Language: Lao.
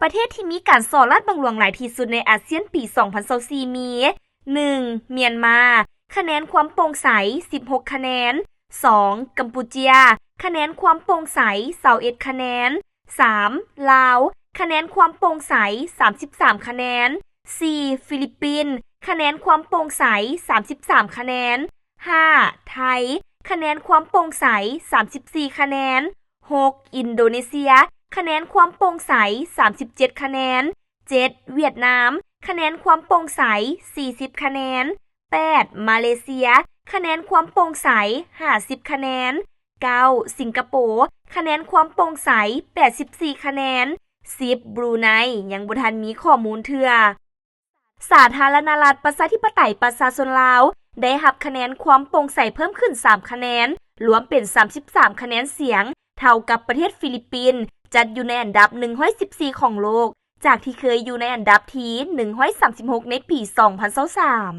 ປະເທດທີ່ມີການສໍ້ລາດບັງຫຼວງຫຼາຍທີ່ສຸດໃນອາຊຽນປີສອງພັນຊາວສີ່ມີ ໜຶ່ງ ມຽນມາ ຄະແນນຄວາມໂປ່ງໃສ ສິບຫົກຄະແນນ, ສອງ ກຳປູເຈຍ ຄະແນນຄວາມໂປ່ງໃສ ຊາວເອັດຄະແນນ, ສາມ ລາວ ຄະແນນຄວາມໂປ່ງໃສ ສາມສິບສາມຄະແນນ, ສີ່ ຟີລິບປິນ ຄະແນນຄວາມໂປ່ງໃສ ສາມສິບສາມຄະແນນ, ຫ້າ ໄທ ຄະແນນຄວາມໂປ່ງໃສ ສາມສິບສີ່ຄະແນນ, ຫົກ ອິນໂດເນເຊຍ ຄະແນນຄວາມໂປ່ງໃສ ສາມສິບເຈັດຄະແນນ, ເຈັດ ຫວຽດນາມ ຄະແນນຄວາມໂປ່ງໃສ ສີ່ສິບຄະແນນ, ແປດ ມາເລເຊຍ ຄະແນນຄວາມໂປ່ງໃສ ຫ້າສິບຄະແນນ, ເກົ້າ ສິງກະໂປ ຄະແນນຄວາມໂປ່ງໃສ ແປດສິບສີ່ຄະແນນ, ສິບ ບຣູໄນ ຍັງບໍ່ທັນມີຂໍ້ມູນເທື່ອ. ສາທາລະນະລັດ ປະຊາທິປະໄຕ ປະຊາຊົນລາວ ໄດ້ຮັບຄະແນນຄວາມໂປ່ງໃສເພີ່ມຂຶ້ນສາມຄະແນນ, ລວມເປັນສາມສິບສາມຄະແນນສຽງ, ເທົ່າກັບປະເທດຟີລິບປິນ, ຈັດຢູ່ໃນອັນດັບໜຶ່ງຮ້ອຍສິບສີ່ຂອງໂລກ, ຈາກທີ່ເຄີຍຢູ່ໃນອັນດັບທີໜຶ່ງຮ້ອຍສາມສິບຫົກໃນປີສອງພັນຊາວສາມ.